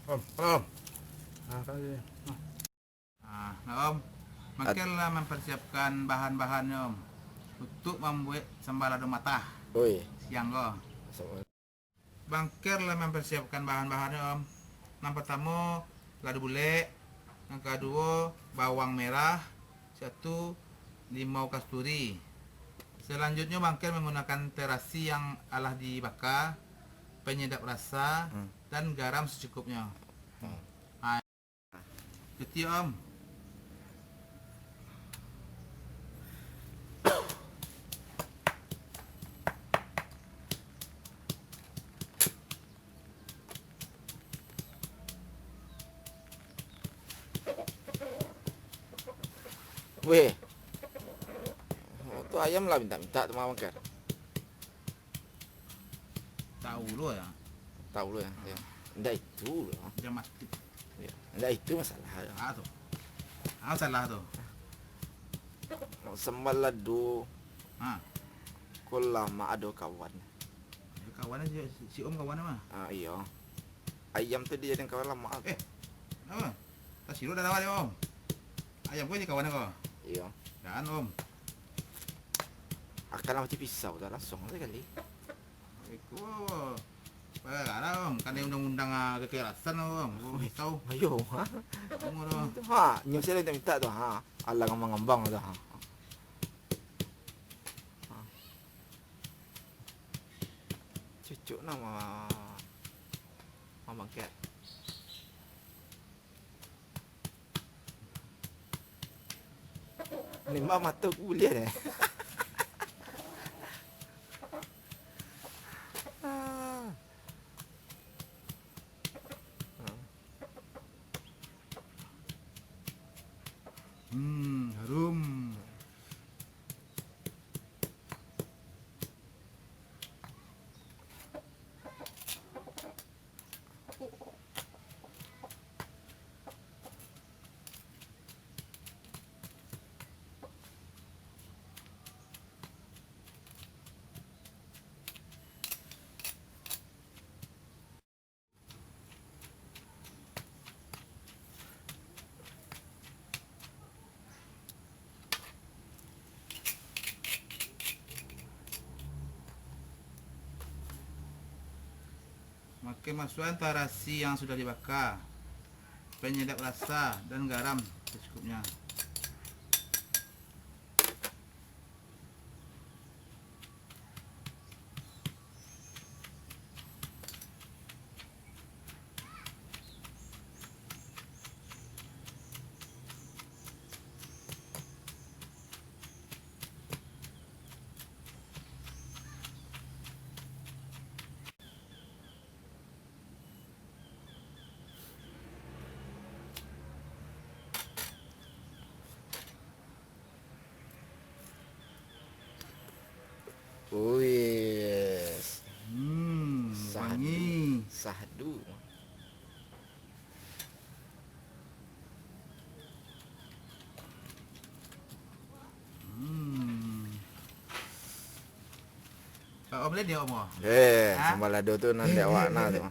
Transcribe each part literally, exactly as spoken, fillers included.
Om, om. Ah, tadi. Ah. Ah, nah, Om. Bangker lah mempersiapkan bahan-bahannyo, Om, untuk mambuek sambal lado matah. Oi. Siang ko. Sama. Bangker lah mempersiapkan bahan-bahannyo, Om. Nan partamo, lado bulek. Nan kaduo, bawang merah. Satu, limau kasturi. Selanjutnyo, Bangker menggunakan terasi yang alah dibaka, penyedap rasa, Hmm. dan garam secukupnyo. Hmm. Ah. Cuti, Om. Weh. Tu ayam lah mintak-mintak tu, Mang Bangker. Tahu lo ya. Tahu lo ya. Ya. Ndak itu lo. Dia mati. Ya. Ndak itu masalah. Ah, tu. Ah, salah tu. Sambal lado. Ha. Ko lamak ado kawan. Ya, kawan si, si Om kawan mah. Ah, iyo. Ayam tu dijadikan kawan lamak. Eh, apa? Tasiro dah lawan dia, Om. Ayam ko jadi kawan ko. Iyo. Jan, Om. Akan lah macam pisau tu, langsung sakali. Iko, alah, Om, kanai undang-undang, ah, kekerasan, Om. Ko pisau. Ayo, ha? Tunggu tu. Ha, nyo saya minta-minta tu, ha. Alang ngambang-ngambang tu, ha. Ha. Cucuk nama Mamang Kat. Nembak mato ku buliah deh. Hmm, harum. Oke, masukkan tarasi yang sudah dibakar, penyedap rasa, dan garam secukupnya. Wis. Hmm, sahdu, wangi. Sahdu. Hmm. Pak Om, lain yo, Om, oh? Eh, ha? Sambal lado tu nan di awak na tu.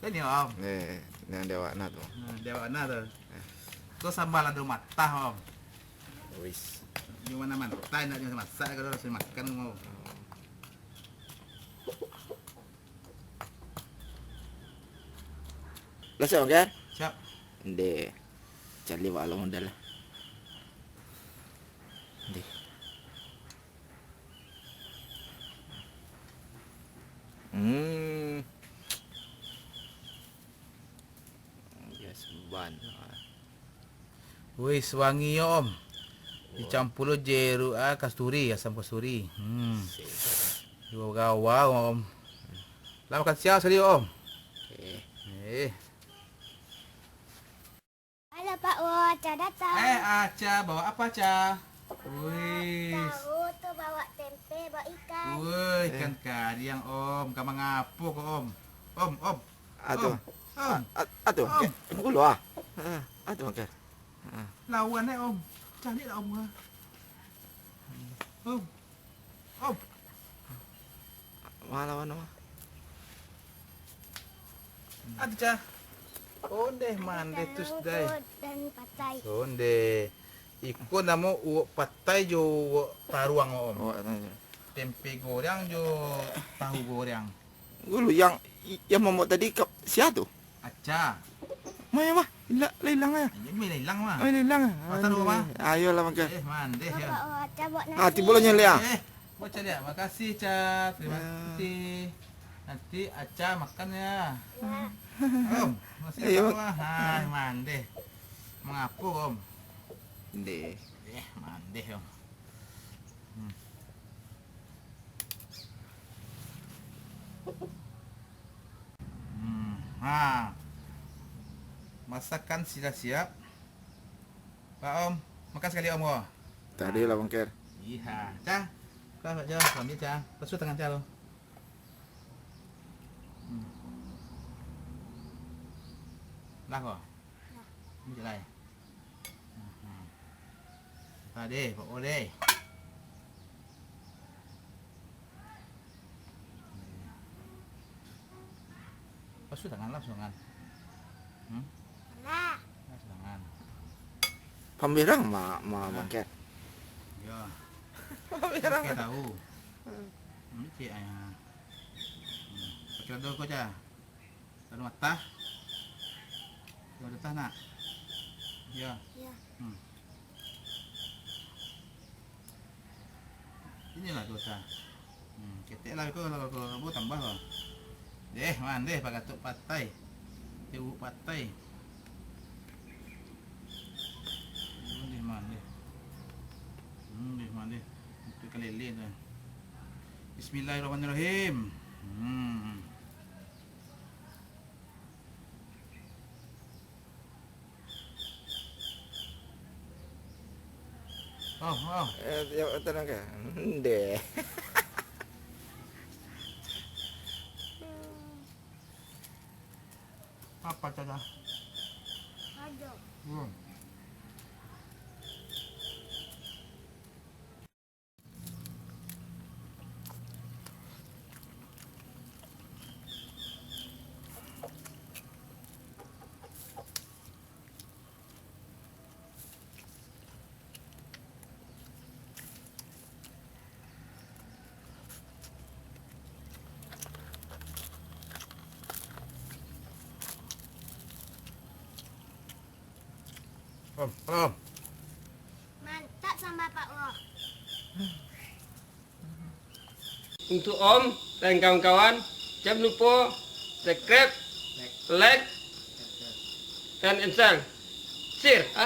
Lain yo, Om? Eh, nan di awak na tu. Nah, di awak na tu. Eh. Tu sambal lado matah, Om. Wis. Di ma-ma, ndak nyo masak, kalau rasa makan, Om. Lah siap, Bang Ker? Siap. Ndeh. Cari wak lo modal lah. Ndeh. Hmm. Yes, ban. Wis, wangi yo, Om. Dicampur lo jeruk, ah, kasturi, asam kasturi. Hmm. Sip. Duo gawa, Om. Lah makan siang sakali, Om. Oke. Eh. Halo, Pak Wo, Aca datang. Eh, Aca, bawa apa, Aca? Wis. Tahu tu bawa tempe, bawa ikan. Woi, ikan kariang, Om. Ka mangapo ko, Om? Om, Om. Atuh. Om, Om. A-, a-, atuh. Om. Eh, dulu ah. Ah, atuh, Bang Ker. Ah. Lawan eh, Om. Cari lah, Om. Om. Om. Ma lawan, Om? Atuh, Ca. Ondeh mandeh tu sudah. Dan patai. Ondeh. Iko namo uwok patai jo uwok taruang, Om. Uwok taruang. Tempe goreng jo tahu goreng. Dulu yang, yang momok tadi ka, sia tu? Aca. Mah, mah. Ilang, lah ilang ah. Iyo, mah ilang mah. Oh, ilang ah. Patah rumah. Ayolah, mangga. Eh, mandeh ya. Bapak, oh, Aca buat nasi. Ah, tibo lah nyelek ah. Eh, buat caliak. Makasih, Ca. Terima kasih. Nanti Aca makan ya. Ya. Om, masih. Ayo, Pak. Hai, mandeh. Mangapo, Om? Ndeh. Eh, mandeh, Om. Hmm. Hmm, ha. Masakan sudah siap. Pak Om, makan sakali Om ko. Tadi lah, Bang Ker. Iya, Cang. Kau Pak Jo, ambil Cang. Basuh tangan Cang lo. Hmm. Lah ko. Ini je lah, eh. Aha. Tadi, Pak Odeh. Basuh tangan lah, basuh tangan. Hmm? Lah. Basuh tangan. Pamberang ma, ma, ah. Bangkek. Yo. Pamberang. Pakai tahu. Hmm. Ini cik, ah. Hmm. Pakai tahu kau, Cah. Lalu matah. Lalu matah nak? Ya. Ya. Hmm. Inilah dosa. Hmm, ketek lah ko, kalau, kalau, kalau tambah lah. Deh, mandeh, pagatok patai. Tewuk patai. Mandeh, mandeh. Mandeh, mandeh. Itu kalele tu. Bismillahirrahmanirrahim. Hmm. Oh, oh. Eh, ya, tenang ke? Ndeh. Apa, Caca? Ada. Hmm. Om, om. Mantap sambal Pak Wo. Untuk Om dan kawan-kawan, jangan lupa subscribe, like, dan share. Ah,